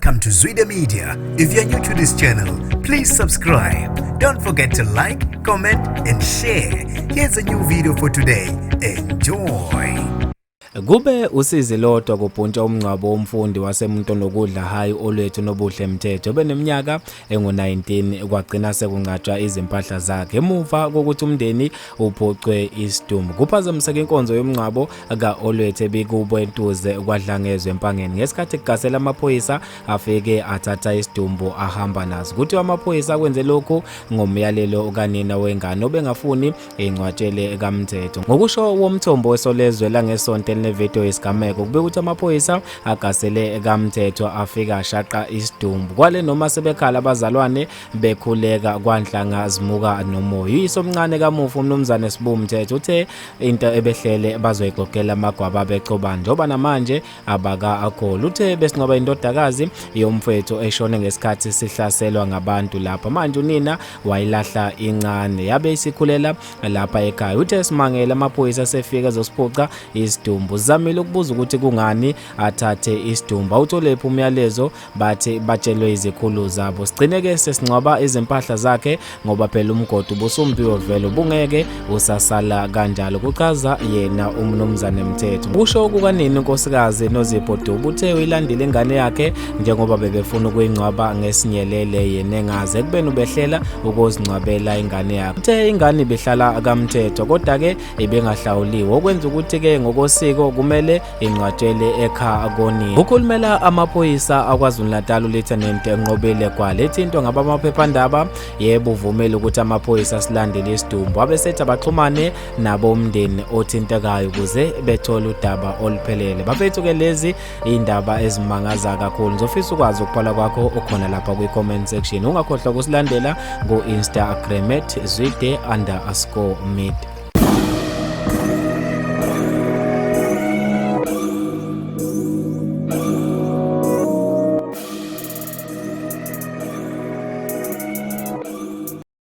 Welcome to Zwida Media. If you're new to this channel, please subscribe. Don't forget to like, comment, and share. Here's a new video for today. Enjoy. Kube usizi lodwa kubhuntsha umngcwabo womfundi waseMntonokudla High Olwethu Nobuhle Mthetho obeneminyaka engu-19 kwagcina sekungcatshwa izimpahla zakhe emuva kokuthi umndeni uphucwe isidumbu. Kuphazamiseke inkonzo yomngcwabo ka-Olwethu ebikubo eNtuze kwaDlangezwe eMpangeni ngesikhathi kugasela amaphoyisa afike athatha isidumbu ahamba naso. Kuthiwa amaphoyisa akwenze lokhu ngomyalelo kanina wengane obengafuni ingcwatshele kaMthetho. Ngokusho womthombo weSolezwe langeSonto elinevidiyo yesigameko, kubikwa ukuthi amaphoyisa agasele kaMthetho afika ashaqa isidumbu. Kwale noma sebekhala abazalwane bekhuleka kwanhlanga zimuka nomoya. Uyise omncane kamufi uMnumzane Sibu Mthetho uthe into ebehlele bazoyixoxela amagwaba becobana njengoba namanje abaka-akholi. Uthe besingcwaba indodakazi yomfwethu eshone ngesikhathi sihlaselwa ngabantu lapha. Manje unina wayilahla incane yabe isikhulela lapha ekhaya. Uthe simangele amaphoyisa asefika ezosiphuca isidumbu. Sizamile ukubuza ukuthi kungani athathe isidumbu. Awutholephi umyalezo bathi batshelwe izikhulu zabo. Sigcine-ke sesingcwaba izimpahla zakhe ngoba phela umgodi ubusumbiwe vele ubungeke usasala kanjalo, kuchaza yena uMnumzane Mthetho. Kusho kukanini uNkosikazi Nozipho Dube uthe uyilandile ingane yakhe njengoba bebefuna ukuyingcwaba ngesinyelele yena engazi ekubeni ubehlela ukuzingcwabela ingane yakhe. Uthe ingane ibihlala kaMthetho kodwa-ke ibengahlawuliwe okwenza ukuthi-ke ngokosiko kumele ingcwatshele ekhaya konina. Ukhulumela amaphoyisa aKwaZulu-Natal uLieutenant Nqobile Gwala ethintwa ngabamaphephandaba yebo uvumile ukuthi amaphoyisa asilandele isidumbu abesethi abaxhumane nabo umndeni othintekayo ukuze bethole udaba oluphelele. Bafethu-ke lezi indaba ezimangaza kakhulu. Ngizofisa ukwazi ukubhala kwakho okhona lapha kwi-comment section. Ungakhohlwa ukusilandela ku-Instagram @zwide_media.